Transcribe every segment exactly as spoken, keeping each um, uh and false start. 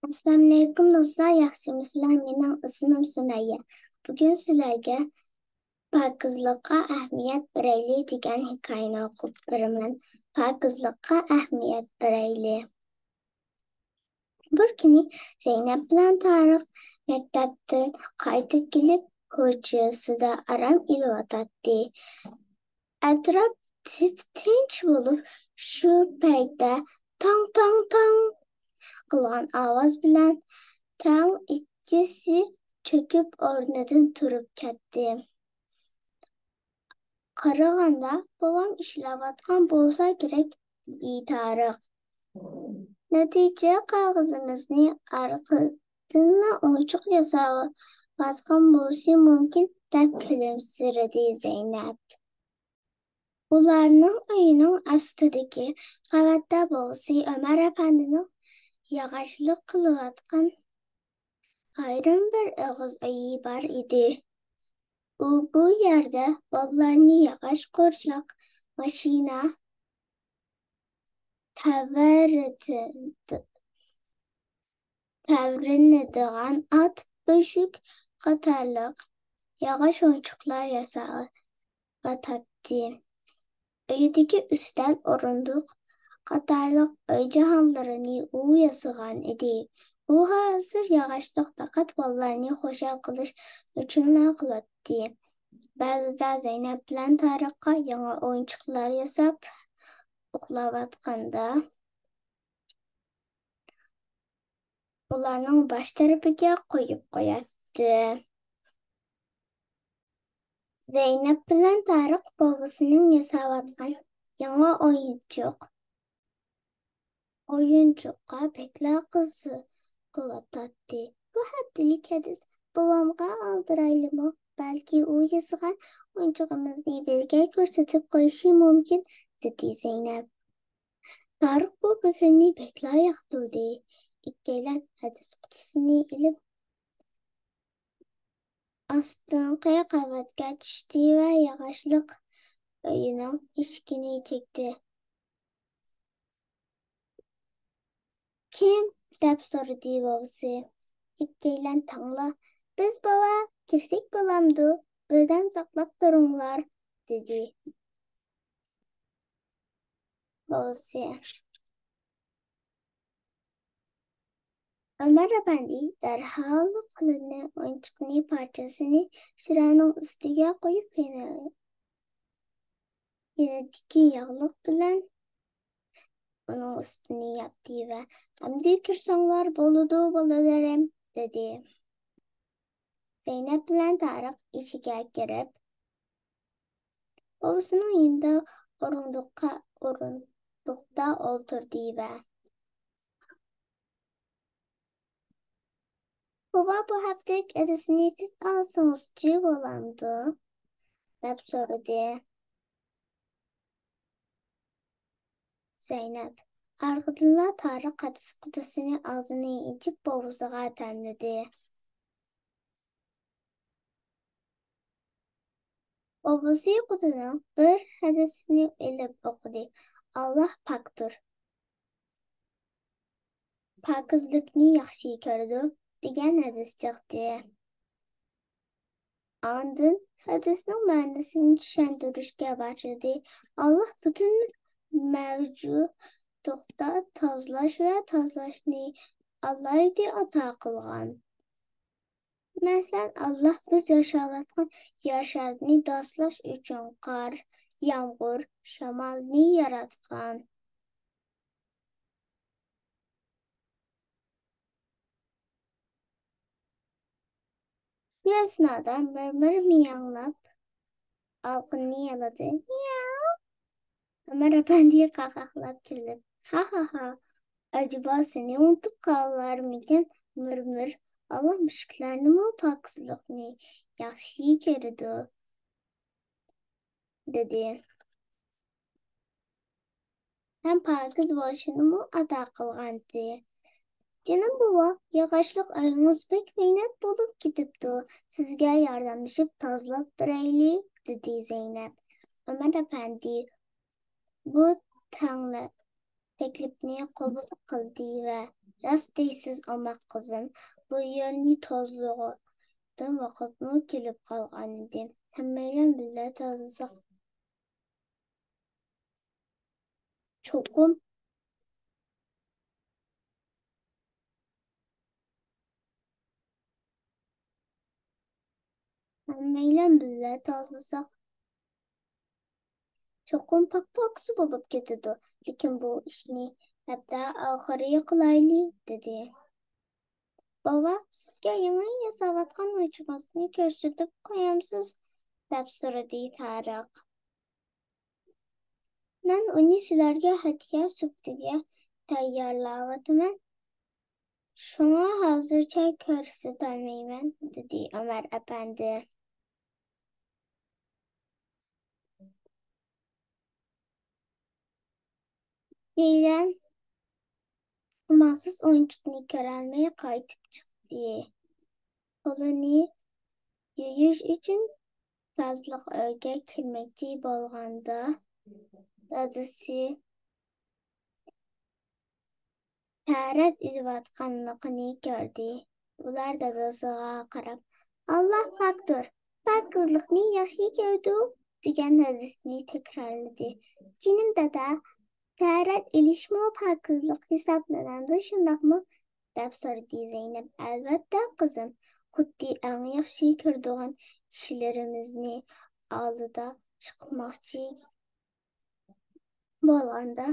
ئەسسالامۇئەلەيكۇم دوستلار، ياخشىمۇسىلەر؟ مېنىڭ ئىسمىم سۈمەييە. بۈگۈن سىلەرگە پاكىزلىققا ئەھمىيەت بېرەيلى دېگەن ھېكايىنى ئوقۇپ بېرىمەن. پاكىزلىققا ئەھمىيەت بېرەيلى. بىر كۈنى زەينەپ بىلەن تارىق مەكتەپتىن قايتىپ كېلىپ، كوچىسىدا ئارام ئېلىۋاتاتتى. ئەتراپ تىپتىنچ بولۇپ، شۇ پەيتتە تاڭ، تاڭ، تاڭ قىلغان ئاۋاز بىلەن تەڭ ئىككىسى چۆكۈپ ئورنىدىن تۇرۇپ كەتتى. قارىغاندا، بوۋام ئىشلەۋاتقان بولسا كېرەك، دېدى تارىق. نەتىجە قەغىزىمىزنى ئارقىدىنلا ئويۇنچۇق ياساۋاتقان بولۇشى مۇمكىن، دەپ كۈلۈمسىرىدى زەينەپ. ئۇلارنىڭ ئۆيىنىڭ ئاستىدىكى قەۋەتتە بوۋىسى ئۆمەر ئەپەندىنىڭ ياغاچلىق قىلىۋاتقان ئايرىم بىر ئېغىز ئۆيى بار ئىدى. ئۇ بۇ يەردە بالىلارنى ياغاچ قورشاق، ماشىنا، تەۋرىتىدۇ. تەۋرىنىدىغان ئات، ئۆشۈك قاتارلىق ياغاچ ئويۇنچۇقلار ياساۋاتاتتى. ئۆيىدىكى ئۈستەل، ئورۇندۇق قاتارلىق ئۆي جاھانلىرىنى ئۇ ياسىغان ئىدى. ئۇ ھازىر ياغاچلىق پەقەت بالىلارنى خۇشال قىلىش ئۈچۈنلا قىلاتتى. بەزىدە زەينەپ بىلەن تارىققا يېڭى ئويۇنچۇقلار ياساپ ئۇخلاۋاتقاندا، ئۇلارنىڭ باش تەرىپىگە قويۇپ قوياتتى. زەينەپ بىلەن تارىق بوۋىسىنىڭ ياساۋاتقان يېڭى ئويۇنچۇق، ئويۇنچۇققا بەكلا قىزىقىۋاتاتتى. بۇ ھەپتىلىك ھەدىس بوۋامغا ئالدىرايلىمۇ؟ بەلكى ئۇ ياسىغان ئويۇنچۇقىمىزنى بىزگە كۆرسىتىپ قويۇشى مۇمكىن، دېدى زەينەپ. تارىق بۇ پىكىرنى بەكلا ياقتۇردى. ئىككىيلەن ھەدىس قۇتىسىنى ئېلىپ، ئاستىنقى قەۋەتكە چۈشتى ۋە ياغاچلىق ئۆيىنىڭ ئىشىكىنى چەكتى. «كىم؟» دەپ سورىدى بوۋىسى. ئىككىيلەن تەڭلا، «بىز، بوۋا، كىرسەك بولامدۇ؟ بىردەم ساقلاپ تۇرۇڭلار»، دېدى. بوۋىسى. ئۆمەر ئەپەندى دەرھال قولىنى ئويۇنچۇقنى پارچىسىنى شىرەنىڭ ئۈستىگە قويۇپ، يەنە، يېنىدىكى ياغلىق بىلەن ئۇنىڭ ئۈستىنى ياپتى ۋە، «ئەمدى كىرسەڭلار بولىدۇ، بالىلىرىم»، دېدى. زەينەپ بىلەن تارىق ئىچىگە كىرىپ، بوۋىسىنىڭ يېنىدا ئورۇندۇققا، ئورۇندۇقتا ئولتۇردى ۋە، «بوۋا، بۇ ھەپتىلىك ھەدىسنى سىز ئالسىڭىزچۇ بولامدۇ؟» دەپ سورىدى زەينەپ. ئارقىدىنلا تارىق ھەدىس قۇتىسىنى ئاغزىنى ئېچىپ بوۋىسىغا تەملىدى. بوۋىسى قۇتىنىڭ بىر ھەدىسىنى ئېلىپ ئوقۇدى. «ئاللاھ پاكتۇر، پاكىزلىقنى ياخشى كۆرىدۇ» دېگەن ھەدىس چىقتى. ئاندىن ھەدىسنىڭ مەنىسىنى چۈشەندۈرۈشكە باشلىدى. «ئاللاھ پۈتۈن مەۋجۇتلۇقتا تازىلاش ۋە تازىلاشنى ئالاھىدە ئاتا قىلغان. مەسىلەن، ئاللاھ بىز ياشاۋاتقان يەر شارىنى تازىلاش ئۈچۈن قار، يامغۇر، شامالنى ياراتقان.» شۇ ئەسنادا مىر-مىر مىياڭلاپ ئالىقىنى يالىدى. «مىياۋ!» ئۆمەر ئەپەندى قاقاقلاپ كۈلۈپ، «ھا-ھا-ھا! ئەجەبا سېنى ئۇنتۇپ قالارمىكىن، مىر-مىر؟ ئاللاھ مۈشۈكلەرنىمۇ پاكىزلىقنى ياخشى كۆرىدۇ» دېدى. ھەم پاكىز بولۇشىنىمۇ ئاتا قىلغانتى. «جېنىم بوۋا، ياغاچلىق ئۆيىڭىز بەك مەينەت بولۇپ كېتىپتۇ. سىزگە ياردەملىشىپ تازىلاپ بېرەيلى»، دېدى زەينەپ. ئۆمەر ئەپەندى بۇ تەڭلە-، تەكلىپنى قوبۇل قىلدى ۋە راست دەيسىز، ئوماق قىزىم. بۇ يەرنى تازىلىغۇدىن ۋاقىتمۇ كېلىپ قالغانىدى. ھەممەيلەن بىللە تازىلىساق چوقۇم، ھەممەيلەن بىللە تازىلىساق چوقۇم پاك-پاكىز بولۇپ كېتىدۇ. لېكىن بۇ ئىشنى ھەپتە ئاخىرى قىلايلى، دېدى. بوۋا، سىزگە يېڭى ياساۋاتقان ئويۇنچۇقىڭىزنى كۆرسىتىپ قويامسىز؟ دەپ سورىدى تارىق. مەن ئۇنى سىلەرگە ھەدىيە سۈپىتىگە تەييارلاۋاتىمەن. شۇڭا ھازىرچە كۆرسىتەلمەيمەن، دېدى ئۆمەر ئەپەندى. دېيىلەن ئامالسىز ئويۇنچۇقنى كۆرەلمەي قايتىپ چىقتى. قولىنى يۇيۇش ئۈچۈن تازىلىق ئۆيگە كىرمەكچى بولغاندا، دادىسى تەرەت ئېلىۋاتقانلىقىنى كۆردى. ئۇلار دادىسىغا قاراپ، «ئاللا پاكتۇر، پاكىزلىقنى ياخشى كۆرىدۇ» دېگەن ھەدىسنى تەكرارلىدى. «جېنىم دادا، تەرەت ئېلىشمۇ پاكىزلىق ھېسابلىنىدۇ، شۇنداقمۇ؟» دەپ سورىدى زەينەپ. «ئەلۋەتتە، قىزىم، خۇددى ئەڭ ياخشى كۆرىدىغان ئىشلىرىمىزنى ئالدىدا چىقماقچى بولغاندا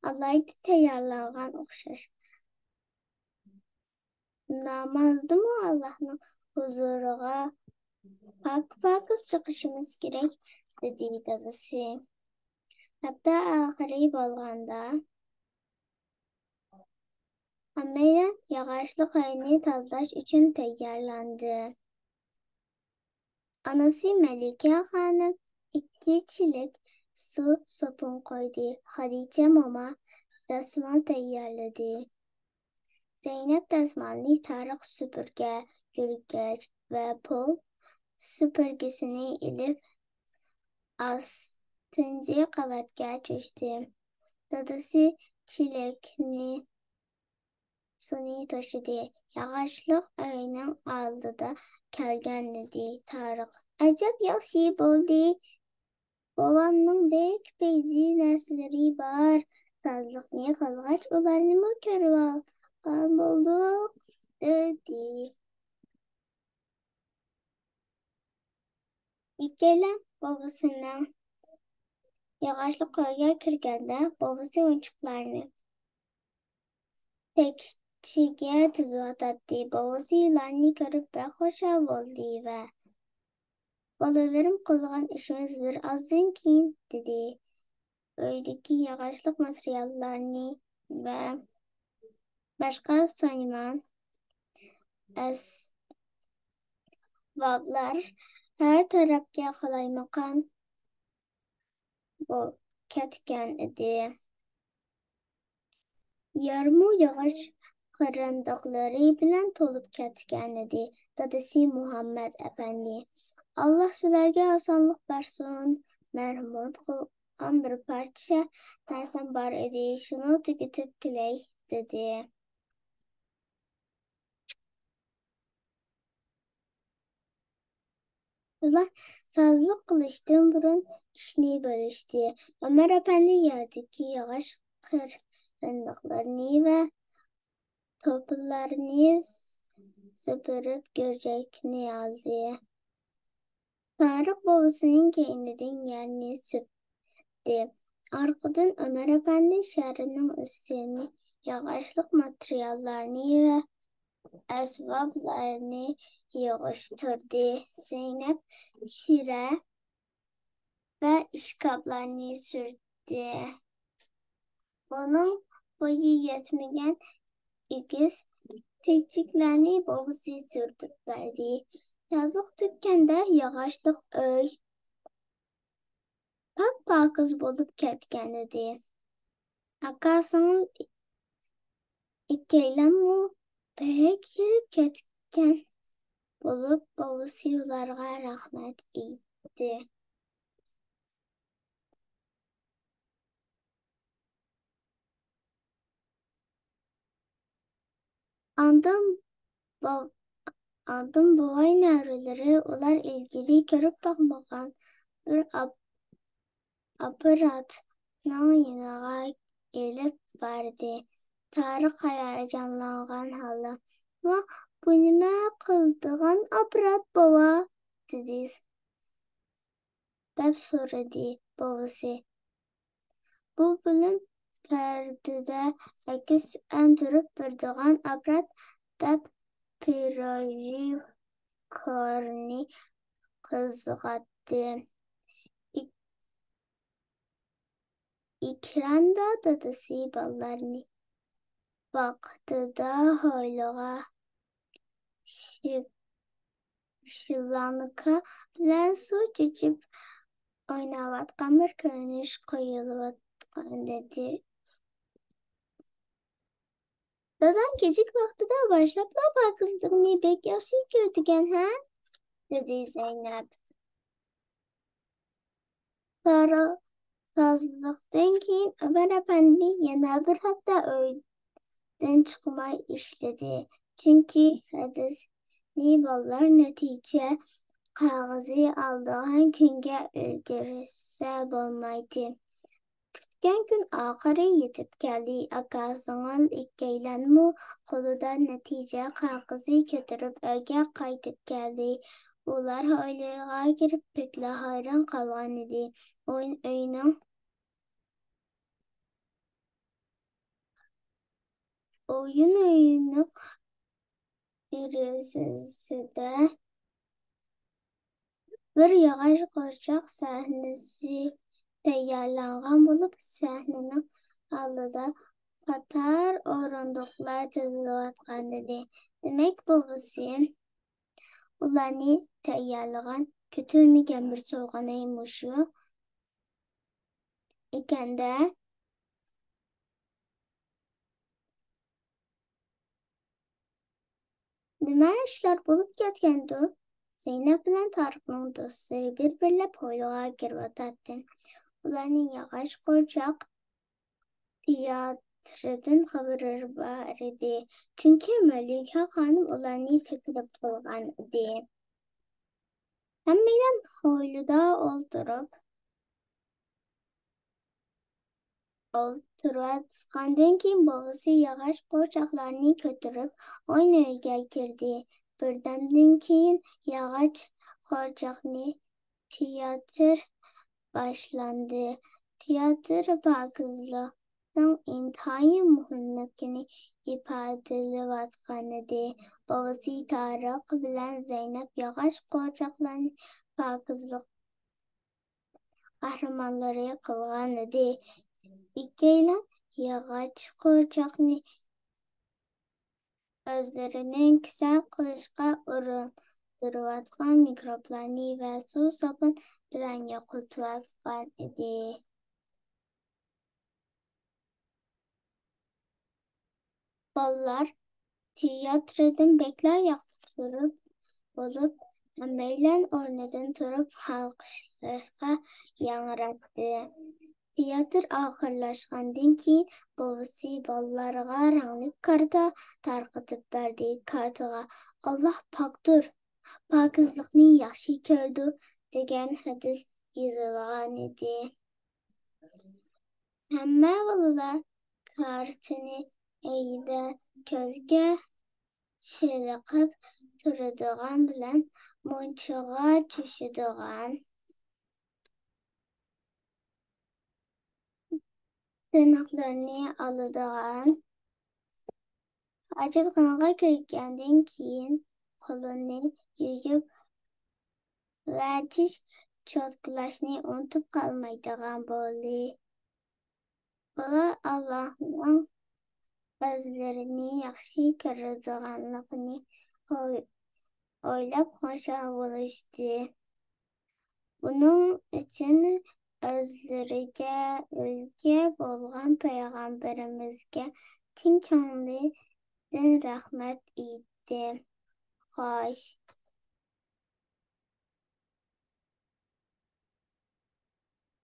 ئالاھىدە تەييارلانغان ئوخشاش. نامازدىمۇ ئاللاھنىڭ ھۇزۇرىغا پاك-پاكىز چىقىشىمىز كېرەك»، دېدى دادىسى. ھەپتە ئاخىرى بولغاندا، ھەممەيلەن ياغاچلىق ئۆينى تازىلاش ئۈچۈن تەييارلاندى. ئانىسى مەلىكە خانىم ئىككى چېلەك سۇ سوپۇن قويدى. خەدىچە موما دەسمال تەييارلىدى. زەينەپ دەسمالنى تارىق سۈپۈرگە، يۆرگەچ ۋە پول سۈپۈرگىسىنى ئېلىپ، ئاستىنچى قەۋەتكە چۈشتى. دادىسى چېلەكنى سۇنى توشۇدى. ياغاچلىق ئۆينىڭ ئالدىدا كەلگەنىدى تارىق. «ئەجەب ياخشى بولدى. بوۋامنىڭ بەك پەيزى نەرسىلىرى بار. تازىلىقنى قىلغاچ، ئۇلارنىمۇ كۆرۈۋالغان بولدۇق»، دېدى. ئىككىيلەن بوۋىسىنىڭ ياغاچلىق ئۆيگە كىرگەندە، بوۋىسى ئويۇنچۇقلارنى تەكچىگە تىزىۋاتاتتى. بوۋىسى ئۇلارنى كۆرۈپ بەك خۇشال بولدى ۋە، «بالىلىرىم، قىلغان ئىشىمىز بىر ئازدىن كېيىن» دېدى. ئۆيدىكى ياغاچلىق ماتېرىياللارنى ۋە باشقا سايمان ئەسۋابلار ھەر تەرەپكە قالايمىقان بولۇپ كەتكەن ئىدى. يەرمۇ ياغاچ قېرىنداقلىرى بىلەن تولۇپ كەتكەن ئىدى. دادىسى مۇھەممەد ئەپەندى، «ئاللا سىلەرگە ئاسانلىق بەرسۇن. مەرھەمەت قىلغان بىر پارچە نەرسەم بار ئىدى، شۇنى تۈگىتىپ كېلەي» دېدى. ئۇلار سازلىق قىلىشتىن بۇرۇن ئىشنى بۆلۈشتى. ئۆمەر ئەپەندى يەردىكى ياغاچ قېرىنداقلىرىنى ۋە توپىلارنى سۈپۈرۈپ، گۈرجەكنى ئالدى. تارىق بوۋىسىنىڭ كەينىدىن يەرنى سۈپتى. ئارقىدىن ئۆمەر ئەپەندى شەھەرنىڭ ئۈستىنى، ياغاچلىق ماتېرىياللارنى ۋە ئەسۋابلارنى يىغىشتۇردى. زەينەپ چىرە ۋە ئىشكاپلارنى سۈرتتى. ئۇنىڭ بويى يەتمىگەن ئېگىز تەكچىلەرنى بوۋىسى سۈرتۈپ بەردى. يازلىق تۈگىگەندە ياغاچلىق ئۆي پاك-پاكىز بولۇپ كەتكەنىدى. ئاكا-سىڭىل ئىككىيلەنمۇ بەك ھېرىپ كەتكەن بولۇپ، بوۋىسى ئۇلارغا رەھمەت ئېيتتى. ئاندىن بو-، ئاندىن بوۋاي نەۋرىلىرى ئۇلار ئىلگىرى كۆرۈپ باقمىغان بىر ئاپ-، ئاپپاراتنىڭ يېنىغا ئېلىپ باردى. تارىق ھاياجانلانغان ھالدا، «ۋاھ، بۇ نېمە قىلىدىغان ئاپپارات، بوۋا؟» دېدى، دەپ سورىدى بوۋىسى. «بۇ بۆلۈم پەردىدە ئەكس ئەندۈرۈپ بېرىدىغان ئاپپارات» دەپ پىروژنىكلارنى قىزغاتتى. ئېك-، ئېكراندا دادىسى بالىلارنى ۋاقتىدا ھويلىغا شىلانكا بىلەن سۇ چېچىپ ئويناۋاتقان بىر كۆرۈنۈش قويۇلۇۋاتقان ئىدى. «دادام كىچىك ۋاقتىدا باشلاپلا پاكىزلىقنى بەك ياخشى كۆرىدىكەن، ھە؟» دېدى زەينەپ. تارا-، تازىلىقتىن كېيىن ئۆمەر ئەپەندى يەنە بىر ھەپتە ئۆيدىن چىقماي ئىشلىدى، چۈنكى ھەدىسنى بالىلار نەتىجە قەغىزى ئالىدىغان كۈنگە ئۈلگۈرسە بولمايتتى. كۈتكەن كۈن ئاخىرى يېتىپ كەلدى. ئاكا-سىڭىل ئىككىيلەنمۇ قولىدا نەتىجە قەغىزى كۆتۈرۈپ ئۆيگە قايتىپ كەلدى. ئۇلار ھويلىغا كىرىپ بەكلا ھەيران قالغانىدى. ئويۇن ئۆيىنىڭ، ئويۇن ئۆيىنىڭ دېرىزىسىدە بىر ياغاچ قورچاق سەھنىسى تەييارلانغان بولۇپ، سەھنىنىڭ ئالدىدا قاتار ئورۇندۇقلار تىزىلىۋاتقانىدى. دېمەك، بوۋىسى ئۇلارنى تەييارلىغان، كۈتۈلمىگەن بىر سوۋغىنى مۇشۇ ئىكەن-دە. نېمە ئىشلار بولۇپ كەتكەندۇ؟ زەينەپ بىلەن تارىقنىڭ دوستلىرى بىر-بىرلەپ ھويلىغا كىرىۋاتاتتى. ئۇلارنىڭ ياغاچ قورچاق تىياتىرىدىن خەۋىرى بار ئىدى، چۈنكى مەلىكە خانىم ئۇلارنى تەكلىپ قىلغان ئىدى. ھەممەيلەن ھويلىدا ئولتۇرۇپ، ئولتۇرۇۋاتقاندىن كېيىن، بوۋىسى ياغاچ قورچاقلارنى كۆتۈرۈپ، ئويۇن ئۆيگە كىردى. بىردەمدىن كېيىن ياغاچ قورچاقنى تىياتىر باشلاندى. تىياتىر پاكىزلىقنىڭ ئىنتايىن مۇھىملىقىنى ئىپادىلەۋاتقانىدى. بوۋىسى تارىق بىلەن زەينەپ ياغاچ قورچاقلارنى پاكىزلىق قەھرىمانلىرى قىلغانىدى. ئىككىيلەن ياغاچ قورچاقنى ئۆزلىرىنىڭ كېسەل قىلىشقا ئۇرۇندۇرۇۋاتقان مىكروبلارنى ۋە سۇ ساپۇن بىلەن يوقىتىۋاتقان ئىدى. بالىلار تىياتىردىن بەكلا ياقتۇرۇپ بولۇپ، ھەممەيلەن ئورنىدىن تۇرۇپ ھالقىشلاشقا ياڭراتتى. تىياتىر ئاخىرلاشقاندىن كېيىن، بوۋىسى بالىلارغا رەڭلىك كارتا تارقىتىپ بەردى. كارتىغا «ئاللاھ پاكتۇر، پاكىزلىقنى ياخشى كۆرىدۇ» دېگەن ھەدىس يېزىلغانىدى. ھەممە بالىلار كارتىنى ئۆيدە كۆزگە چېلىقىپ تۇرىدىغان بىلەن مۇنچىغا چۈشىدىغان، تىرناقلىرىنى ئالىدىغان، ھاجەتخانىغا كىرگەندىن كېيىن قولىنى يۇيۇپ ۋە چىش چوتكىلاشنى ئۇنتۇپ قالمايدىغان بولدى. ئۇلار ئاللاھنىڭ ئۆزلىرىنى ياخشى كۆرىدىغانلىقىنى ئوي-، ئويلاپ خۇشال بولۇشتى. بۇنىڭ ئۈچۈن ئۆزلىرىگە ئۈلگە بولغان پەيغەمبىرىمىزگە چىن كۆڭلىدىن رەھمەت ئېيتتى. خوش،